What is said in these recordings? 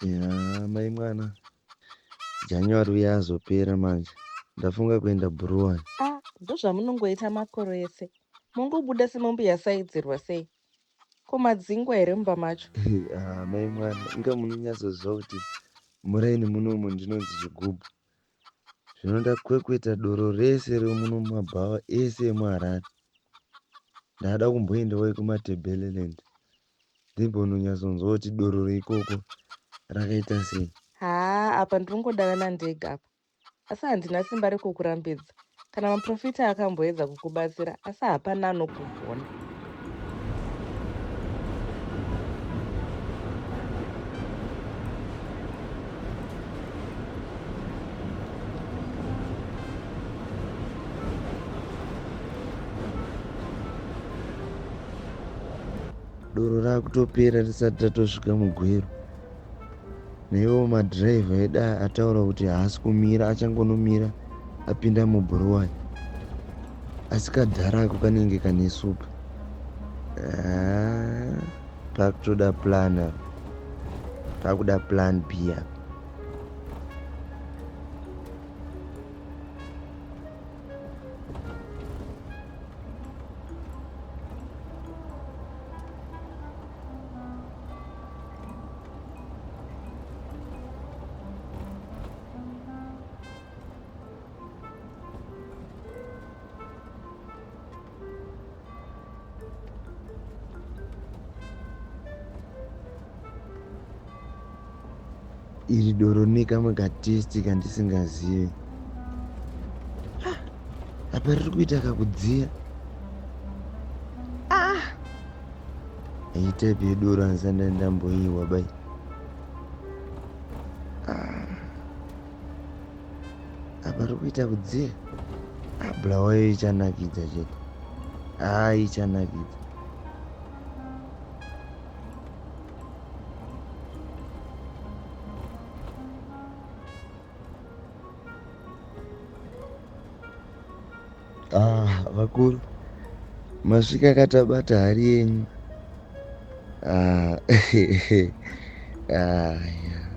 Ya mai mwana, January uya azopera manje. Ndafunga kuenda Bhuruwani. Ah, ndozvamunongoita makore ese. Mongobuda semombe yasaidzirwa sei? Ko madzingwa here mumba macho? Ah, mai mwana, inga munonyatsoziva kuti muraini munomu ndinonzi chigubhu. Zvino ndakwekweta doro rese remuno mumabhawa ese emuHarare. Ndada kumboendawo kuMatabeleland. Ndimbononyatsonzwa kuti doro reikoko rakaita sei. Haa, apa ndiringodanana ndega apa. Asi handina simba rekukurambidza. Kana maprofita akamboedza kukubatsira asi hapana anokugona. Doro rakutopera risati ratosvika mugweru. Naiwo madhiraivha edu aya ataura kuti haasi kumira, achangonomira apinda mubhuruwani. Asi kadhara ako kanenge kane supa. Ah, pakutoda plan apa. Pakuda plan B apa. Iri doro rine kamwe katesti kandisingazive. Ah, apa riri kuita kakudziya. Ah! Iyi type yedoro handisati ndamboiwa bai. Ah. Apa riri kuita kudziya. Ah, Bulawayo ichanakidza chete. Ah, ichanakidza. Ah, vakuru masvika katabata hari yenyu. Ah, ah, yeah.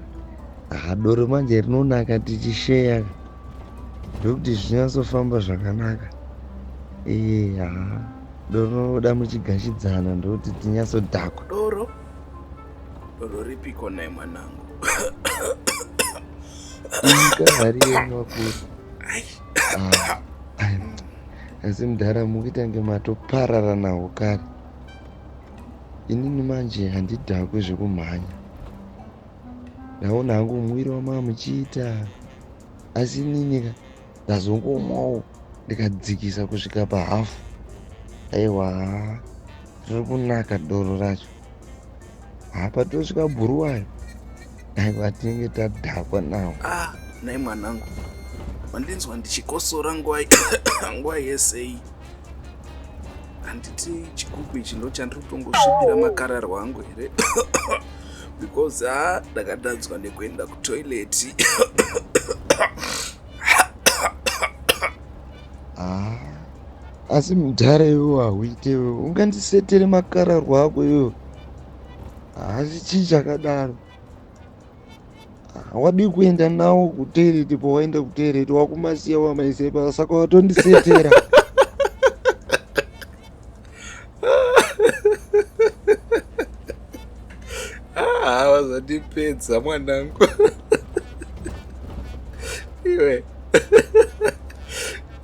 Ah, doro manje rinonaka tichisheya ndokuti zvinyatsofamba zvakanaka. Ee, haa doro rinoda muchigashidzana ndokuti tinyatsodhakwa. Doro? Doro ripiko nhai mwanangu? Ika hari yenyu vakuru. Ah, asi mudhara mukuita kunge matoparara nawo kare. Inini manje handidhakwe zvekumhanya. Ndaona hangu mwiri wamava muchiita asi inini ka ndazongomwawo ndikadzikisa kusvika pahafu. Aiwa riri kunaka doro racho. Apa tosvika Bhuruwayo aiwa tinenge tadhakwa nawo. Ah, nhai mwanangu, wandinzwa ndichikosora nguva nguva yese iyi. Handiti chigubhu ichi ndochandiri kutongosvipira makararwa angu here? Because ah, ndakadanzwa nekuenda kutoilet. Ah, asi mudhara iwewe hauite iwewe ungandisetere makararwa ako iwewe. Asi chii chakadaro? Ah, wadii kuenda nawo kutoilet pawaenda kutoilet wakumasiya wamaisepa saka watondisetera. Ah, wazondipedza mwanangu. Iwe.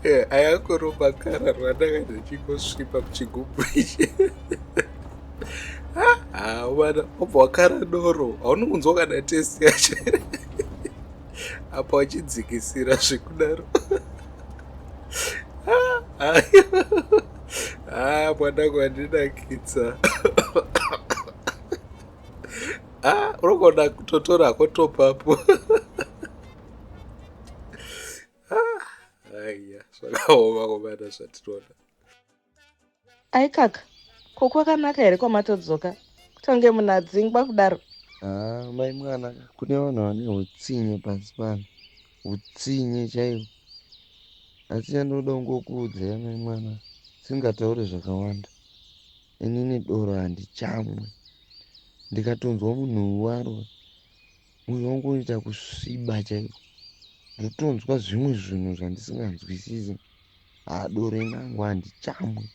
Iwe, ayakoro makararwa ndanga ndichingosvipa muchigubhu ichi. Ah, mwana, wabva wakara doro. Hauna kunzwa kana test yacho. Apa wachidzikisira zvekudaro. Ah, ah, mwanangu wandinakidza. Ah, unogona kutotora hako top up. Ah, aiya, zvakaoma komana zvatinoona. Aikaka, ko kwakanaka here kwamatodzoka? Kutonge munhu adzingwa kudaro. Ah, mai mwana, kune vanhu vane utsinye pasi pano. Utsinye chaiwo. Asi chandinoda kungokuudzai mai mwana, singataure zvakawanda. Inini doro handichamwe. Ndikatonzwa munhu waro Mwoyo wangu unoita kusviba chaiko. Ndotonzwa zvimwe zvinhu zvandisinganzwisisi. Haa doro ini hangu handichamwi.